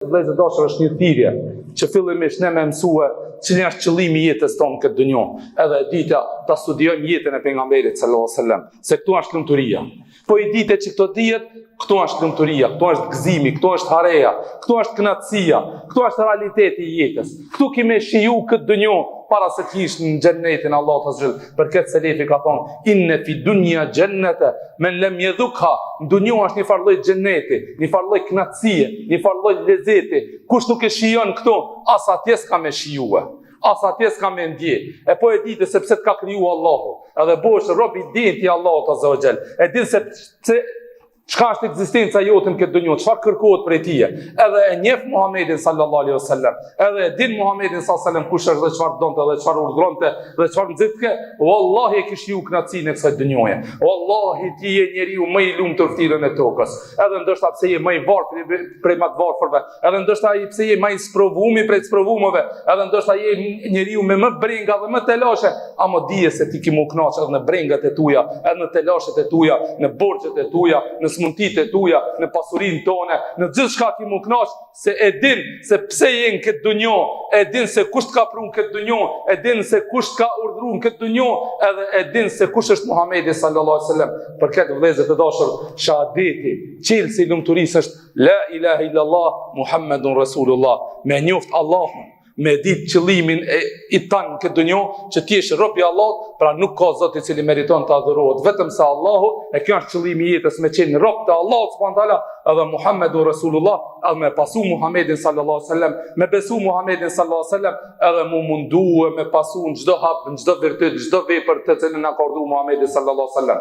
vëllezër të dashur është një thirrje që fillimisht ne me mësue cili është qëllimi i jetës tonë në këtë dunjo. Edhe e dyta ta studiojmë jetën e pejgamberit sallallahu alajhi wasallam, se këtu është lumturia. Po i dite që këto dihet, këtu është lumturia, këtu është gëzimi, këtu është hareja, këtu është kënaqësia, këtu është realiteti i jetës. Këtu ki me shiju këtë dunjo para se të hish në xhennetin e Allahut azze xhel. Për këtë selefi ka thonë, inne fi dunja xhennete, men lem jedhukha, në dunjo është një farë lloj xhenneti, një farë lloj kënaqësie, një farë lloj lezeti. Kush nuk e shijon këtu, as atje s'ka me shijue. As atje s'ka me ndje. E po e dite se pse të ka kriju Allahu. Edhe bohesh rob i denjë i Allahut azze ve xhel. E din se pse çka është ekzistenca jote në këtë dunjo, çfarë kërkohet prej teje. Edhe e njeh Muhammedin sallallahu alaihi wasallam. Edhe e din Muhammedin sallallahu alaihi wasallam kush është dhe çfarë donte dhe çfarë urdhëronte dhe çfarë nxitke. Wallahi e ki shiju kënaqësinë e kësaj dunjoje. Wallahi ti je njeriu më i lumtur n'ftyrën e tokës. Edhe ndoshta pse je më i varfër prej më të varfërve, edhe ndoshta ai pse je më i sprovumi prej të sprovumëve, edhe ndoshta je njeriu me më brenga dhe më telashe, amo dije se ti ki m'u kënaq edhe në brengat e tuja, edhe në telashet e tuja, në borxhet e tuja, në smuntitë e tuja, në pasurinë tone, në gjithçka ki m'u kënaq se e din se pse je në këtë dunjo, e din se kush të ka pru në këtë dunjo, e din se kush të ka urdhru në këtë dunjo, edhe e din se kush është Muhamedi sallallahu alaihi wasallam. Për këtë vëllezër të dashur, shahadeti, çelësi i lumturisë është La ilaha illallah Muhammedun Rasulullah. Me njoft Allahun, me ditë qëllimin e i tanë në këtë dunjo, që ti jesh rob i Allahut, pra nuk ka zot i cili meriton të adhurohet, vetëm se Allahu, e kjo është qëllimi i jetës me qenë rob të Allahut subhanahu teala, edhe Muhammedun Rasulullah, edhe me pasu Muhammedin sallallahu alaihi wasallam, me besu Muhammedin sallallahu alaihi wasallam, edhe m'u mundue me pasu në çdo hap, në çdo virtyt, në çdo vepër të cilën na ka urdhru Muhammedi sallallahu alaihi wasallam.